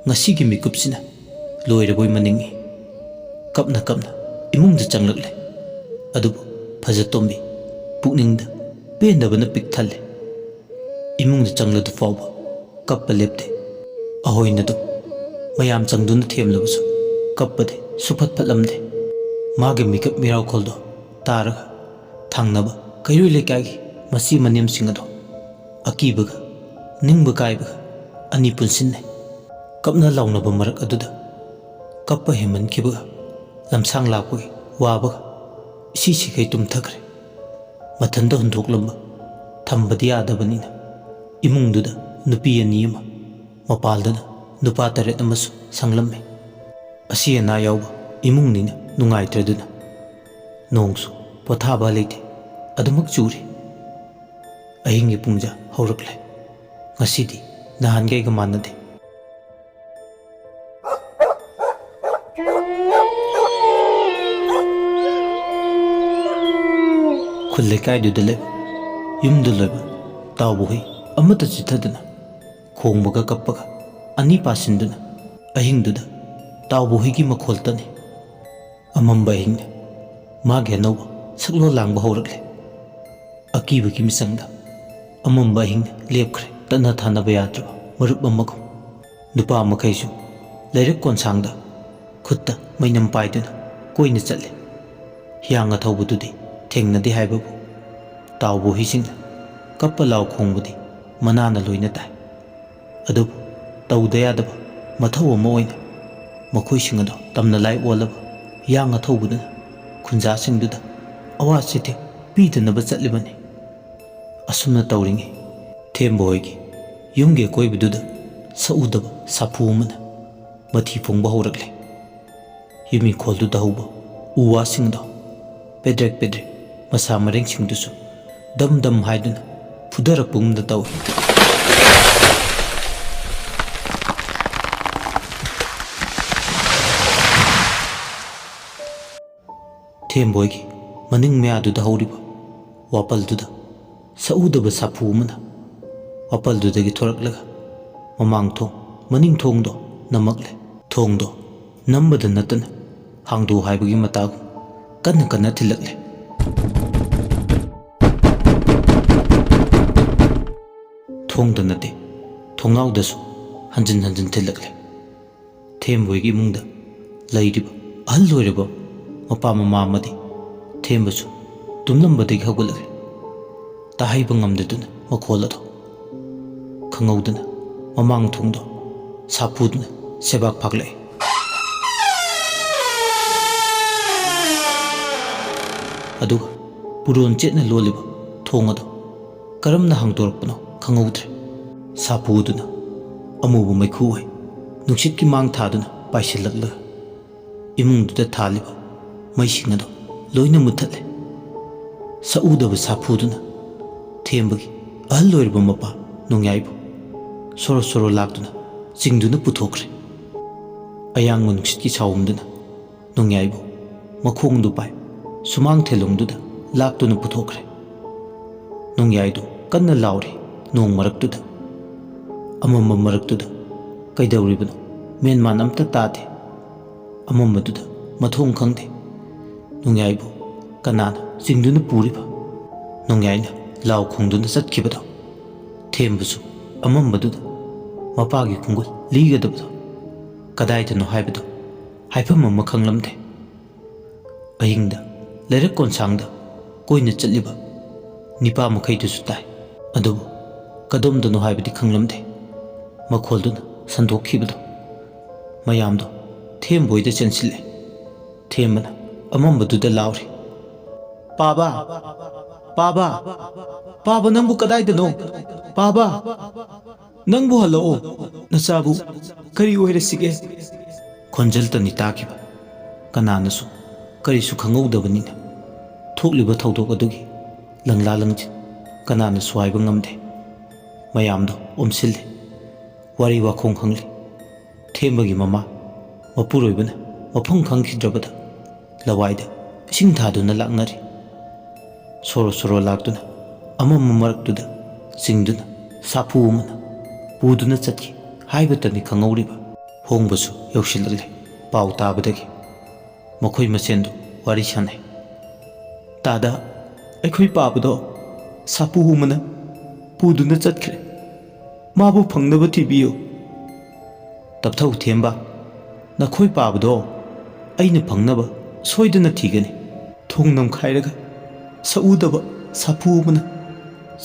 ꯉꯁꯤꯒꯤ ꯃꯤꯀꯨꯞꯁꯤꯅ ꯂꯣꯏꯔꯕꯣꯏ ꯃꯅꯤꯡꯏ꯫ ꯀꯞꯅ ꯀꯞꯅ ꯏꯃꯨꯡꯗ ꯆꯪꯂꯛꯂꯦ꯫ ꯑꯗꯨꯕꯨ ꯐꯖꯇꯣꯝꯕꯤ ꯄꯨꯛꯅꯤꯡꯗ ꯄꯦꯟꯗꯕꯅ ꯄꯤꯛ ꯊꯜꯂꯦ꯫ ꯏꯃꯨꯡꯗ ꯆꯪꯂꯗꯨ ꯐꯥꯎꯕ ꯀꯞꯄ ꯂꯦꯞꯇꯦ꯫ ꯑꯍꯣꯏꯅꯗꯨ ꯃꯌꯥꯝ ꯆꯪꯗꯨꯅ ꯊꯦꯝꯂꯕꯁꯨ ꯀꯞꯄꯗꯤ ꯁꯨꯐꯠ ꯐꯠꯂꯝꯗꯦ꯫ ꯃꯥꯒꯤ ꯃꯤꯀꯞ ꯃꯤꯔꯥꯎꯈꯣꯜꯗꯣ ꯇꯥꯔꯒ ꯊꯪꯅꯕ ꯀꯩꯔꯣꯏ ꯂꯩꯀꯥꯏꯒꯤ ꯃꯆꯤ ꯃꯅꯦꯝꯁꯤꯡ ꯑꯗꯣ ꯑꯀꯤꯕꯒ ꯅꯤꯡꯕ ꯀꯥꯏꯕꯒ ꯑꯅꯤ ꯄꯨꯟꯁꯤꯟꯅꯩ꯫ ꯀꯞꯅ ꯂꯥꯎꯅꯕ ꯃꯔꯛ ꯑꯗꯨꯗ ꯀꯞꯄ ꯍꯦꯟꯃꯟꯈꯤꯕꯒ ꯂꯝꯁꯥꯡ ꯂꯥꯛꯄꯒꯤ ꯋꯥꯕꯒ ꯏꯁꯤ ꯁꯤꯈꯩ ꯇꯨꯝꯊꯈ꯭ꯔꯦ꯫ ꯃꯊꯟꯇ ꯍꯨꯟꯗꯣꯛꯂꯝꯕ ꯊꯝꯕꯗꯤ ꯌꯥꯗꯕꯅꯤꯅ ꯏꯃꯨꯡꯗꯨꯗ ꯅꯨꯄꯤ ꯑꯅꯤ ꯑꯃ, ꯃꯄꯥꯜꯗꯅ ꯅꯨꯄꯥ ꯇꯔꯦꯠ ꯑꯃꯁꯨ ꯁꯪꯂꯝꯃꯤ꯫ ꯑꯁꯤ ꯑꯅꯥ ꯌꯥꯎꯕ ꯏꯃꯨꯡꯅꯤꯅ ꯅꯨꯡꯉꯥꯏꯇ꯭ꯔꯗꯨꯅ ꯅꯣꯡꯁꯨ ꯄꯣꯊꯥꯕ ꯂꯩꯇꯦ, ꯑꯗꯨꯃꯛ ꯆꯨꯔꯤ꯫ ꯑꯍꯤꯡꯒꯤ ꯄꯨꯡꯖꯥ ꯍꯧꯔꯛꯂꯦ꯫ ꯉꯁꯤꯗꯤ ꯅꯍꯥꯟꯈꯩꯒ ꯃꯥꯟꯅꯗꯦ꯫ ꯈꯨꯜ ꯂꯩꯀꯥꯏꯗꯨꯗ ꯂꯩꯕ ꯌꯨꯝꯗ ꯂꯣꯏꯕ ꯇꯥꯎꯕ ꯍꯨꯏ ꯑꯃꯠꯇ ꯆꯤꯠꯊꯗꯅ ꯈꯣꯡꯕꯒ ꯀꯞꯄꯒ ꯑꯅꯤ ꯄꯥꯁꯤꯟꯗꯨꯅ ꯑꯍꯤꯡꯗꯨꯗ ꯇꯥꯎꯕ ꯍꯨꯏꯒꯤ ꯃꯈꯣꯜꯇꯅꯤ꯫ ꯑꯃꯝꯕ ꯑꯍꯤꯡꯅ ꯃꯥꯒꯤ ꯑꯅꯧꯕ ꯁꯛꯂꯣꯟ ꯂꯥꯡꯕ ꯍꯧꯔꯛꯂꯦ꯫ ꯑꯀꯤꯕꯒꯤ ꯃꯤꯆꯪꯗ ꯑꯃꯝꯕ ꯑꯍꯤꯡꯅ ꯂꯦꯞꯈ꯭ꯔꯦ, ꯇꯠꯅ ꯊꯥꯅꯕ ꯌꯥꯗ꯭ꯔꯕ ꯃꯔꯨꯞ ꯑꯃꯒꯨꯝ꯫ ꯅꯨꯄꯥ ꯃꯈꯩꯁꯨ ꯂꯩꯔꯛ ꯀꯣꯟꯁꯥꯡꯗ ꯈꯨꯠꯇ ꯃꯩꯅꯝ ꯄꯥꯏꯗꯨꯅ ꯀꯣꯏꯅ ꯆꯠꯂꯤ꯫ ꯍꯤꯌꯥꯡ ꯑꯊꯧꯕꯗꯨꯗꯤ ꯊꯦꯡꯅꯗꯦ ꯍꯥꯏꯕꯕꯨ ꯇꯥꯎꯕ ꯍꯨꯏꯁꯤꯡꯅ ꯀꯞꯄ ꯂꯥꯎ ꯈꯣꯡꯕꯗꯤ ꯃꯅꯥꯅ ꯂꯣꯏꯅ ꯇꯥꯏ꯫ ꯑꯗꯨꯕꯨ ꯇꯧꯗ ꯌꯥꯗꯕ ꯃꯊꯧ ꯑꯃ ꯑꯣꯏꯅ ꯃꯈꯣꯏꯁꯤꯡ ꯑꯗꯨ ꯇꯝꯅ ꯂꯥꯏ ꯑꯣꯜꯂꯕ ꯍꯤꯌꯥꯡ ꯑꯊꯧꯕꯗꯨꯅ ꯈꯨꯟꯖꯥꯁꯤꯡꯗꯨꯗ ꯑꯋꯥ ꯆꯩꯊꯦꯡ ꯄꯤꯗꯅꯕ ꯆꯠꯂꯤꯕꯅꯤ꯫ ꯑꯁꯨꯝꯅ ꯇꯧꯔꯤꯉꯩ ꯊꯦꯝꯕ ꯍꯣꯏꯒꯤ ꯌꯨꯝꯒꯤ ꯑꯀꯣꯏꯕꯗꯨꯗ ꯁꯛꯎꯗꯕ ꯁꯥꯐꯨ ꯑꯃꯅ ꯃꯊꯤ ꯐꯣꯡꯕ ꯍꯧꯔꯛꯂꯦ꯫ ꯌꯨꯝ ꯏꯪꯈꯣꯜꯗꯨꯗ ꯍꯧꯕ ꯎ ꯋꯥꯁꯤꯡꯗꯣ ꯄꯦꯗ꯭ꯔꯦꯛ ꯄꯦꯗ꯭ꯔꯦꯛ, ꯃꯁꯥ ꯃꯔꯦꯡꯁꯤꯡꯗꯨꯁꯨ ꯗꯝ ꯗꯝ ꯍꯥꯏꯗꯨꯅ ꯐꯨꯗꯔꯛꯄꯒꯨꯝꯗ ꯇꯧꯏ꯫ ꯊꯦꯝꯕꯣꯏꯒꯤ ꯃꯅꯤꯡ ꯃꯌꯥꯗꯨꯗ ꯍꯧꯔꯤꯕ ꯋꯥꯄꯜꯗꯨꯗ ꯁꯛꯎꯗꯕ ꯁꯥꯐꯨ ꯑꯃꯅ ꯋꯥꯄꯜꯗꯨꯗꯒꯤ ꯊꯣꯔꯛꯂꯒ ꯃꯃꯥꯡ ꯊꯣꯡ, ꯃꯅꯤꯡ ꯊꯣꯡꯗꯣ ꯅꯝꯃꯛꯂꯦ꯫ ꯊꯣꯡꯗꯣ ꯅꯝꯕꯗ ꯅꯠꯇꯅ ꯍꯥꯡꯗꯣꯛ ꯍꯥꯏꯕꯒꯤ ꯃꯇꯥꯒꯨꯝ ꯀꯟꯅ ꯀꯟꯅ ꯊꯤꯜꯂꯛꯂꯦ꯫ ꯊꯣꯡꯗ ꯅꯠꯇꯦ, ꯊꯣꯡꯅꯥꯎꯗꯁꯨ ꯍꯟꯖꯤꯟ ꯍꯟꯖꯤꯟ ꯊꯤꯜꯂꯛꯂꯦ꯫ ꯊꯦꯝꯕ ꯍꯣꯏꯒꯤ ꯏꯃꯨꯡꯗ ꯂꯩꯔꯤꯕ ꯑꯍꯜ ꯑꯣꯏꯔꯕ ꯃꯄꯥ ꯃꯃꯥ ꯑꯃꯗꯤ ꯊꯦꯝꯕꯁꯨ ꯇꯨꯝꯂꯝꯕꯗꯒꯤ ꯍꯧꯒꯠꯂꯛꯂꯦ꯫ ꯇꯥꯍꯩꯕ ꯉꯝꯗꯗꯨꯅ ꯃꯈꯣꯜ ꯑꯗꯨ ꯈꯪꯍꯧꯗꯅ ꯃꯃꯥꯡ ꯊꯣꯡꯗꯣ ꯁꯥꯐꯨꯗꯨꯅ ꯁꯦꯕꯥꯛ ꯐꯥꯛꯂꯛꯏ꯫ ꯑꯗꯨꯒ ꯄꯨꯔꯣꯟ ꯆꯦꯠꯅ ꯂꯣꯜꯂꯤꯕ ꯊꯣꯡ ꯑꯗꯨ ꯀꯔꯝꯅ ꯍꯥꯡꯗꯣꯔꯛꯄꯅꯣ ꯈꯪꯍꯧꯗ꯭ꯔꯦ꯫ ꯁꯥꯐꯨꯗꯨꯅ ꯑꯃꯨꯕ ꯃꯩꯈꯨ ꯑꯣꯏ ꯅꯨꯡꯁꯤꯠꯀꯤ ꯃꯥꯡ ꯊꯥꯗꯨꯅ ꯄꯥꯏꯁꯤꯜꯂꯛꯂꯒ ꯏꯃꯨꯡꯗꯨꯗ ꯊꯥꯜꯂꯤꯕ ꯃꯩꯁꯤꯡ ꯑꯗꯨ ꯂꯣꯏꯅ ꯃꯨꯠꯊꯠꯂꯦ꯫ ꯁꯛꯎꯗꯕ ꯁꯥꯐꯨꯗꯨꯅ ꯊꯦꯝꯕꯒꯤ ꯑꯍꯜ ꯑꯣꯏꯔꯕ ꯃꯄꯥ ꯅꯣꯡꯌꯥꯏꯕꯨ ꯁꯣꯔꯣ ꯁꯣꯔꯣ ꯂꯥꯛꯇꯨꯅ ꯆꯤꯡꯗꯨꯅ ꯄꯨꯊꯣꯛꯈ꯭ꯔꯦ꯫ ꯑꯌꯥꯡꯕ ꯅꯨꯡꯁꯤꯠꯀꯤ ꯁꯥꯎꯝꯗꯨꯅ ꯅꯣꯡꯌꯥꯏꯕꯨ ꯃꯈꯣꯡꯗꯨ ꯄꯥꯏ ꯁꯨꯃꯥꯡ ꯊꯦꯂꯣꯡꯗꯨꯗ ꯂꯥꯛꯇꯨꯅ ꯄꯨꯊꯣꯛꯈ꯭ꯔꯦ꯫ ꯅꯣꯡꯌꯥꯏꯗꯨ ꯀꯟꯅ ꯂꯥꯎꯔꯤ ꯅꯣꯡ ꯃꯔꯛꯇꯨꯗ꯫ ꯑꯃꯝꯕ ꯃꯔꯛꯇꯨꯗ ꯀꯩꯗꯧꯔꯤꯕꯅꯣ ꯃꯦꯟꯃꯥꯟ ꯑꯝꯇ ꯇꯥꯗꯦ꯫ ꯑꯃꯝꯕꯗꯨꯗ ꯃꯊꯣꯡ ꯈꯪꯗꯦ꯫ ꯅꯣꯡꯌꯥꯏꯕꯨ ꯀꯅꯥꯅ ꯆꯤꯡꯗꯨꯅ ꯄꯨꯔꯤꯕ? ꯅꯣꯡꯌꯥꯏꯅ ꯂꯥꯎ ꯈꯣꯡꯗꯨꯅ ꯆꯠꯈꯤꯕꯗꯣ꯫ ꯊꯦꯝꯕꯁꯨ ꯑꯃꯝꯕꯗꯨꯗ ꯃꯄꯥꯒꯤ ꯈꯣꯡꯒꯨꯜ ꯂꯤꯒꯗꯕꯗꯣ ꯀꯗꯥꯏꯗꯅꯣ ꯍꯥꯏꯕꯗꯣ ꯍꯥꯏꯐꯝ ꯑꯃ ꯈꯪꯂꯝꯗꯦ꯫ ꯑꯍꯤꯡꯗ ꯂꯩꯔꯛ ꯀꯣꯟꯁꯥꯡꯗ ꯀꯣꯏꯅ ꯆꯠꯂꯤꯕ ꯅꯤꯄꯥ ꯃꯈꯩꯗꯨꯁꯨ ꯇꯥꯏ꯫ ꯑꯗꯨꯕꯨ ꯀꯗꯣꯝꯗꯅꯣ ꯍꯥꯏꯕꯗꯤ ꯈꯪꯂꯝꯗꯦ꯫ ꯃꯈꯣꯜꯗꯨꯅ ꯁꯟꯗꯣꯛꯈꯤꯕꯗꯣ ꯃꯌꯥꯝꯗꯣ ꯊꯦꯝꯕꯣꯏꯗ ꯆꯦꯟꯁꯤꯜꯂꯦ꯫ ꯊꯦꯝꯕꯅ ꯑꯃꯝꯕꯗꯨꯗ ꯂꯥꯎꯔꯤ, "ꯄꯥꯕ! ꯄꯥꯕ! ꯄꯥꯕ, ꯅꯪꯕꯨ ꯀꯗꯥꯏꯗꯅꯣ? ꯄꯥꯕ! ꯅꯪꯕꯨ ꯍꯜꯂꯛꯑꯣ! ꯅꯆꯥꯕꯨ ꯀꯔꯤ ꯑꯣꯏꯔꯁꯤꯒꯦ?" ꯈꯣꯟꯖꯦꯜꯇꯅꯤ ꯇꯥꯈꯤꯕ꯫ ꯀꯅꯥꯅꯁꯨ ꯀꯔꯤꯁꯨ ꯈꯪꯍꯧꯗꯕꯅꯤꯅ ꯊꯣꯛꯂꯤꯕ ꯊꯧꯗꯣꯛ ꯑꯗꯨꯒꯤ ꯂꯪꯂꯥ ꯂꯪꯖꯤꯟ ꯀꯅꯥꯅꯁꯨ ꯍꯥꯏꯕ ꯉꯝꯗꯦ꯫ ꯃꯌꯥꯝꯗꯣ ꯑꯣꯝꯁꯤꯜꯂꯦ꯫ ꯋꯥꯔꯤ ꯋꯥꯈꯣꯡ ꯈꯪꯂꯦ꯫ ꯊꯦꯝꯕꯒꯤ ꯃꯃꯥ ꯃꯄꯨꯔꯣꯏꯕꯅ ꯃꯐꯝ ꯈꯪꯈꯤꯗ꯭ꯔꯕꯗ ꯂꯋꯥꯏꯗ ꯏꯁꯤꯡ ꯊꯥꯗꯨꯅ ꯂꯥꯛꯅꯔꯤ꯫ ꯁꯣꯔꯣ ꯁꯣꯔꯣ ꯂꯥꯛꯇꯨꯅ ꯑꯃꯝꯕ ꯃꯔꯛꯇꯨꯗ ꯆꯤꯡꯗꯨꯅ ꯁꯥꯐꯨ ꯑꯃꯅ ꯄꯨꯗꯨꯅ ꯆꯠꯈꯤ ꯍꯥꯏꯕꯇꯅꯤ ꯈꯪꯍꯧꯔꯤꯕ꯫ ꯍꯣꯡꯕꯁꯨ ꯌꯧꯁꯤꯜꯂꯛꯂꯦ꯫ ꯄꯥꯎ ꯇꯥꯕꯗꯒꯤ ꯃꯈꯣꯏ ꯃꯁꯦꯟꯗꯨ ꯋꯥꯔꯤ ꯁꯥꯟꯅꯩ꯫ "ꯇꯥꯗ, ꯑꯩꯈꯣꯏ ꯄꯥꯕꯗꯣ ꯁꯥꯐꯨ ꯑꯃꯅ ꯄꯨꯗꯨꯅ ꯆꯠꯈ꯭ꯔꯦ꯫ ꯃꯥꯕꯨ ꯐꯪꯅꯕ ꯊꯤꯕꯤꯌꯨ꯫ "ꯇꯞꯊꯧ ꯊꯦꯝꯕ, ꯅꯈꯣꯏ ꯄꯥꯕꯗꯣ ꯑꯩꯅ ꯐꯪꯅꯕ ꯁꯣꯏꯗꯅ ꯊꯤꯒꯅꯤ"꯫ ꯊꯣꯡ ꯅꯝꯈꯥꯏꯔꯒ ꯁꯛꯎꯗꯕ ꯁꯥꯐꯨ ꯑꯃꯅ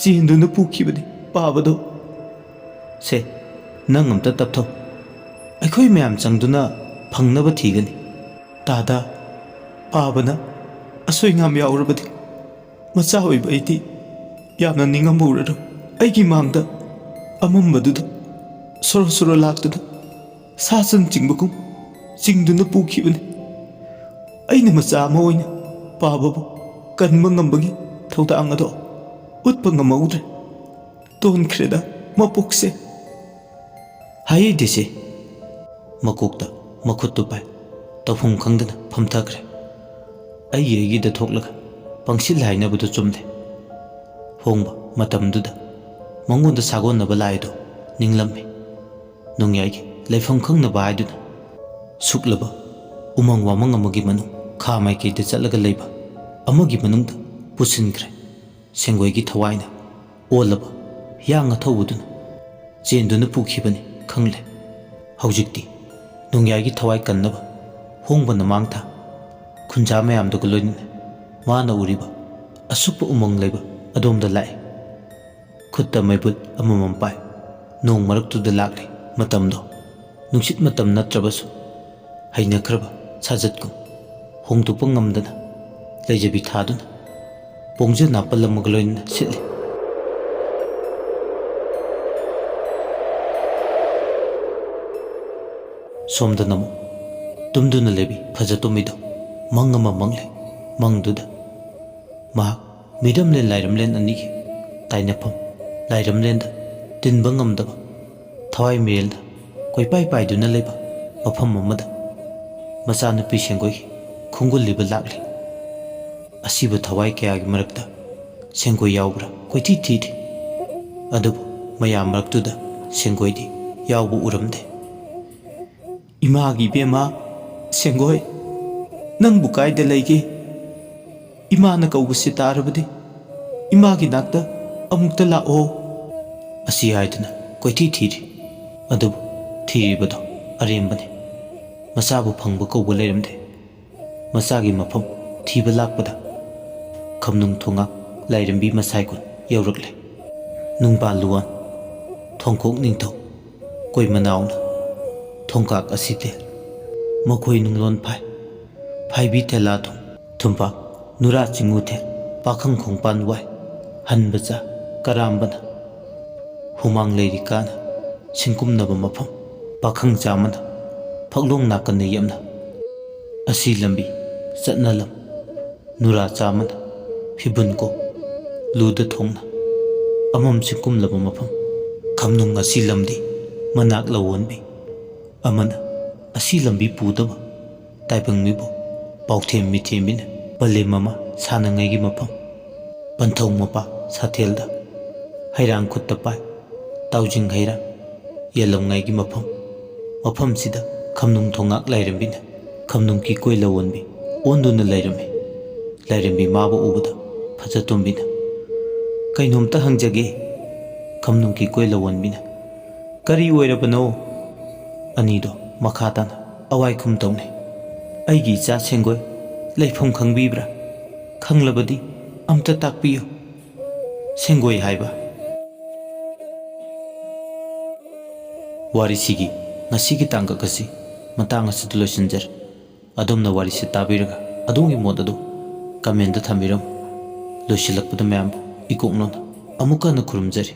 ꯆꯦꯟꯗꯨꯅ ꯄꯨꯈꯤꯕꯅꯤ ꯄꯥꯕꯗꯣ꯫ "ꯁꯦ, ꯅꯪ ꯑꯝꯇ ꯇꯞꯊꯧ, ꯑꯩꯈꯣꯏ ꯃꯌꯥꯝ ꯆꯪꯗꯨꯅ ꯐꯪꯅꯕ ꯊꯤꯒꯅꯤ꯫ ꯇꯥꯗ, ꯄꯥꯕꯅ ꯑꯁꯣꯏ ꯑꯉꯥꯝ ꯌꯥꯎꯔꯕꯗꯤ ꯃꯆꯥ ꯑꯣꯏꯕ ꯑꯩꯗꯤ ꯌꯥꯝꯅ ꯅꯤꯡꯉꯝꯍꯧꯔꯔꯣꯏ"꯫ ꯑꯩꯒꯤ ꯃꯥꯡꯗ ꯑꯃꯝꯕꯗꯨꯗ ꯁꯣꯔꯣ ꯁꯣꯔꯣ ꯂꯥꯛꯇꯨꯅ ꯁꯥ ꯁꯟ ꯆꯤꯡꯕꯒꯨꯝ ꯆꯤꯡꯗꯨꯅ ꯄꯨꯈꯤꯕꯅꯤ꯫ ꯑꯩꯅ ꯃꯆꯥ ꯑꯃ ꯑꯣꯏꯅ ꯄꯥꯕꯕꯨ ꯀꯟꯕ ꯉꯝꯕꯒꯤ ꯊꯧꯗꯥꯡ ꯑꯗꯣ ꯎꯠꯄ ꯉꯝꯍꯧꯗ꯭ꯔꯦ꯫ "ꯇꯣꯟꯈ꯭ꯔꯦꯗ ꯃꯄꯣꯛꯁꯦ"꯫ ꯍꯥꯏꯗꯦꯁꯦ꯫ ꯃꯀꯣꯛꯇ ꯃꯈꯨꯠꯇꯨ ꯄꯥꯏ, ꯇꯧꯐꯝ ꯈꯪꯗꯅ ꯐꯝꯊꯈ꯭ꯔꯦ꯫ ꯑꯩꯒꯤ ꯑꯩꯒꯤꯗ ꯊꯣꯛꯂꯒ ꯄꯪꯁꯤꯜ ꯍꯥꯏꯅꯕꯗꯨ ꯆꯨꯝꯗꯦ꯫ ꯍꯣꯡꯕ ꯃꯇꯝꯗꯨꯗ ꯃꯉꯣꯟꯗ ꯁꯥꯒꯣꯟꯅꯕ ꯂꯥꯛꯏꯗꯨ ꯅꯤꯡꯂꯝꯃꯤ꯫ ꯅꯣꯡꯌꯥꯏꯒꯤ ꯂꯩꯐꯝ ꯈꯪꯅꯕ ꯍꯥꯏꯗꯨꯅ ꯁꯨꯛꯂꯕ ꯎꯃꯪ ꯋꯥꯃꯪ ꯑꯃꯒꯤ ꯃꯅꯨꯡ ꯈꯥ ꯃꯥꯏꯀꯩꯗ ꯆꯠꯂꯒ ꯂꯩꯕ ꯑꯃꯒꯤ ꯃꯅꯨꯡꯗ ꯄꯨꯁꯤꯟꯈ꯭ꯔꯦ꯫ ꯁꯦꯡꯒꯣꯏꯒꯤ ꯊꯋꯥꯏꯅ ꯑꯣꯜꯂꯕ ꯍꯤꯌꯥꯡ ꯑꯊꯧꯕꯗꯨꯅ ꯆꯦꯟꯗꯨꯅ ꯄꯨꯈꯤꯕꯅꯤ ꯈꯪꯂꯦ꯫ ꯍꯧꯖꯤꯛꯇꯤ ꯅꯣꯡꯌꯥꯏꯒꯤ ꯊꯋꯥꯏ ꯀꯟꯅꯕ ꯍꯣꯡꯕꯅ ꯃꯥꯡ ꯊꯥ ꯈꯨꯟꯖꯥ ꯃꯌꯥꯝꯗꯨꯒ ꯂꯣꯏꯅꯅ ꯃꯥꯅ ꯎꯔꯤꯕ ꯑꯁꯨꯛꯄ ꯎꯃꯪ ꯂꯩꯕ ꯑꯗꯣꯝꯗ ꯂꯥꯛꯏ꯫ ꯈꯨꯠꯇ ꯃꯩꯕꯨꯜ ꯑꯃꯃꯝ ꯄꯥꯏ ꯅꯣꯡ ꯃꯔꯛꯇꯨꯗ ꯂꯥꯛꯂꯤ꯫ ꯃꯇꯝꯗꯣ ꯅꯨꯡꯁꯤꯠ ꯃꯇꯝ ꯅꯠꯇ꯭ꯔꯕꯁꯨ ꯍꯩꯅꯈ꯭ꯔꯕ ꯁꯥꯖꯠꯀꯨꯝ ꯍꯣꯡꯗꯣꯛꯄ ꯉꯝꯗꯅ ꯂꯩꯖꯕꯤ ꯊꯥꯗꯨꯅ ꯄꯣꯡꯖ ꯅꯥꯄꯜ ꯑꯃꯒ ꯂꯣꯏꯅꯅ ꯁꯤꯠꯂꯤ꯫ ꯁꯣꯝꯗꯅ ꯑꯃꯨꯛ ꯇꯨꯝꯗꯨꯅ ꯂꯩꯕꯤ ꯐꯖꯇꯣꯝꯕꯤꯗꯣ ꯃꯪ ꯑꯃ ꯃꯪꯂꯦ꯫ ꯃꯪꯗꯨꯗ ꯃꯍꯥꯛ ꯃꯤꯔꯝꯂꯦꯟ ꯂꯥꯏꯔꯝꯂꯦꯟ ꯑꯅꯤꯒꯤ ꯇꯥꯏꯅꯐꯝ ꯂꯥꯏꯔꯝꯂꯦꯟꯗ ꯇꯤꯟꯕ ꯉꯝꯗꯕ ꯊꯋꯥꯏ ꯃꯤꯔꯦꯜꯗ ꯀꯣꯏꯄꯥꯏ ꯄꯥꯏꯗꯨꯅ ꯂꯩꯕ ꯃꯐꯝ ꯑꯃꯗ ꯃꯆꯥꯅꯨꯄꯤ ꯁꯦꯡꯒꯣꯏ ꯈꯣꯡꯒꯨꯜꯂꯤꯕ ꯂꯥꯛꯂꯤ꯫ ꯑꯁꯤꯕ ꯊꯋꯥꯏ ꯀꯌꯥꯒꯤ ꯃꯔꯛꯇ ꯁꯦꯡꯒꯣꯏ ꯌꯥꯎꯕ꯭ꯔꯥ ꯀꯣꯏꯊꯤ ꯊꯤꯔꯤ꯫ ꯑꯗꯨꯕꯨ ꯃꯌꯥꯝ ꯃꯔꯛꯇꯨꯗ ꯁꯦꯡꯒꯣꯏꯗꯤ ꯌꯥꯎꯕ ꯎꯔꯝꯗꯦ꯫ "ꯏꯃꯥꯒꯤ ꯏꯕꯦꯝꯃ, ꯁꯦꯡꯒꯣꯏ, ꯅꯪꯕꯨ ꯀꯥꯏꯗ ꯂꯩꯒꯦ? ꯏꯃꯥꯅ ꯀꯧꯕꯁꯤ ꯇꯥꯔꯕꯗꯤ ꯏꯃꯥꯒꯤ ꯅꯥꯛꯇ ꯑꯃꯨꯛꯇ ꯂꯥꯛꯑꯣ"꯫ ꯑꯁꯤ ꯍꯥꯏꯗꯨꯅ ꯀꯣꯏꯊꯤ ꯊꯤꯔꯤ꯫ ꯑꯗꯨꯕꯨ ꯊꯤꯔꯤꯕꯗꯣ ꯑꯔꯦꯝꯕꯅꯤ꯫ ꯃꯆꯥꯕꯨ ꯐꯪꯕ ꯀꯧꯕ ꯂꯩꯔꯝꯗꯦ꯫ ꯃꯆꯥꯒꯤ ꯃꯐꯝ ꯊꯤꯕ ꯂꯥꯛꯄꯗ ꯈꯝꯅꯨꯡ ꯊꯣꯉꯥꯛ ꯂꯥꯏꯔꯦꯝꯕꯤ ꯃꯁꯥꯏ ꯀꯨꯟ ꯌꯧꯔꯛꯂꯦ꯫ ꯅꯨꯡꯕꯥꯜ ꯂꯨꯋꯥꯟ, ꯊꯣꯡꯈꯣꯛ ꯅꯤꯡꯊꯧ, ꯀꯣꯏ ꯃꯅꯥꯎꯅ ꯊꯣꯡꯀꯥꯛ ꯑꯁꯤ ꯇꯦꯜ, ꯃꯈꯣꯏ ꯅꯨꯡꯂꯣꯟ ꯐꯥꯏ, ꯐꯥꯏꯕꯤ ꯇꯦꯂꯥ ꯊꯨꯝ, ꯊꯨꯝꯄꯥꯛ ꯅꯨꯔꯥ ꯆꯤꯡꯉꯨ ꯊꯦꯜ, ꯄꯥꯈꯪ ꯈꯣꯡꯄꯥꯟ ꯋꯥꯏ, ꯍꯟꯕ ꯆꯥ ꯀꯔꯥꯝꯕꯅ ꯍꯨꯃꯥꯡ ꯂꯩꯔꯤ ꯀꯥꯅ ꯁꯤꯡꯀꯨꯝꯅꯕ ꯃꯐꯝ, ꯄꯥꯈꯪ ꯆꯥꯃꯅ ꯐꯛꯂꯣꯡ ꯅꯥꯀꯟꯗ ꯌꯦꯞꯅ ꯑꯁꯤ ꯂꯝꯕꯤ ꯆꯠꯅ ꯂꯝ, ꯅꯨꯔꯥ ꯆꯥꯃꯅ ꯐꯤꯕꯨꯟ ꯀꯣꯛ ꯂꯨꯗ ꯊꯣꯡꯅ ꯑꯃꯝ ꯁꯤꯡꯀꯨꯝꯂꯕ ꯃꯐꯝ, ꯈꯝꯅꯨꯡ ꯑꯁꯤ ꯂꯝꯗꯤ ꯃꯅꯥꯛ ꯂꯧꯋꯣꯟꯕꯤ ꯑꯃꯅ ꯑꯁꯤ ꯂꯝꯕꯤ ꯄꯨꯗꯕ ꯇꯥꯏꯕꯪ ꯃꯤꯕꯨ ꯄꯥꯎꯊꯦꯝ ꯃꯤꯊꯦꯝꯕꯤꯅ ꯄꯂꯦꯝ ꯑꯃ ꯁꯥꯟꯅꯉꯥꯏꯒꯤ ꯃꯐꯝ, ꯄꯟꯊꯧ ꯃꯄꯥ ꯁꯥꯊꯦꯜꯗ ꯍꯩꯔꯥꯡ ꯈꯨꯠꯇ ꯄꯥꯏ ꯇꯥꯎꯖꯤꯡ ꯍꯩꯔꯥꯡ ꯌꯦꯜꯂꯝꯉꯥꯏꯒꯤ ꯃꯐꯝ, ꯃꯐꯝꯁꯤꯗ ꯈꯝꯅꯨꯡ ꯊꯣꯉꯥꯛ ꯂꯥꯏꯔꯦꯝꯕꯤꯅ ꯈꯝꯅꯨꯡ ꯀꯤꯀꯣꯏ ꯂꯧꯋꯣꯟꯕꯤ ꯑꯣꯟꯗꯨꯅ ꯂꯩꯔꯝꯃꯤ꯫ ꯂꯥꯏꯔꯦꯝꯕꯤ ꯃꯥꯕꯨ ꯎꯕꯗ ꯐꯖꯇꯣꯝꯕꯤꯅ, "ꯀꯩꯅꯣꯝꯇ ꯍꯪꯖꯒꯦ?" ꯈꯝꯅꯨꯡ ꯀꯤꯀꯣꯏ ꯂꯧꯋꯣꯟꯕꯤꯅ, "ꯀꯔꯤ ꯑꯣꯏꯔꯕꯅꯣ?" ꯑꯅꯤꯗꯣ ꯃꯈꯥ ꯇꯥꯅ ꯑꯋꯥꯏꯈꯨꯝ ꯇꯧꯅꯩ꯫ "ꯑꯩꯒꯤ ꯏꯆꯥ ꯁꯦꯡꯒꯣꯏ ꯂꯩꯐꯝ ꯈꯪꯕꯤꯕ꯭ꯔꯥ? ꯈꯪꯂꯕꯗꯤ ꯑꯝꯇ ꯇꯥꯛꯄꯤꯌꯨ꯫ ꯁꯦꯡꯒꯣꯏ ꯍꯥꯏꯕ"꯫ ꯋꯥꯔꯤꯁꯤꯒꯤ ꯉꯁꯤꯒꯤ ꯇꯥꯡꯀꯛ ꯑꯁꯤ ꯃꯇꯥꯡ ꯑꯁꯤꯗ ꯂꯣꯏꯁꯤꯟꯖꯔꯦ꯫ ꯑꯗꯣꯝꯅ ꯋꯥꯔꯤꯁꯤ ꯇꯥꯕꯤꯔꯒ ꯑꯗꯣꯝꯒꯤ ꯃꯣꯠ ꯑꯗꯨ ꯀꯃꯦꯟꯗ ꯊꯝꯕꯤꯔꯝꯃꯨ꯫ ꯂꯣꯏꯁꯤꯜꯂꯛꯄꯗ ꯃꯌꯥꯝꯕꯨ ꯏꯀꯣꯛꯅꯣꯅ ꯑꯃꯨꯛꯀ ꯍꯟꯅ ꯈꯨꯔꯨꯝꯖꯔꯤ꯫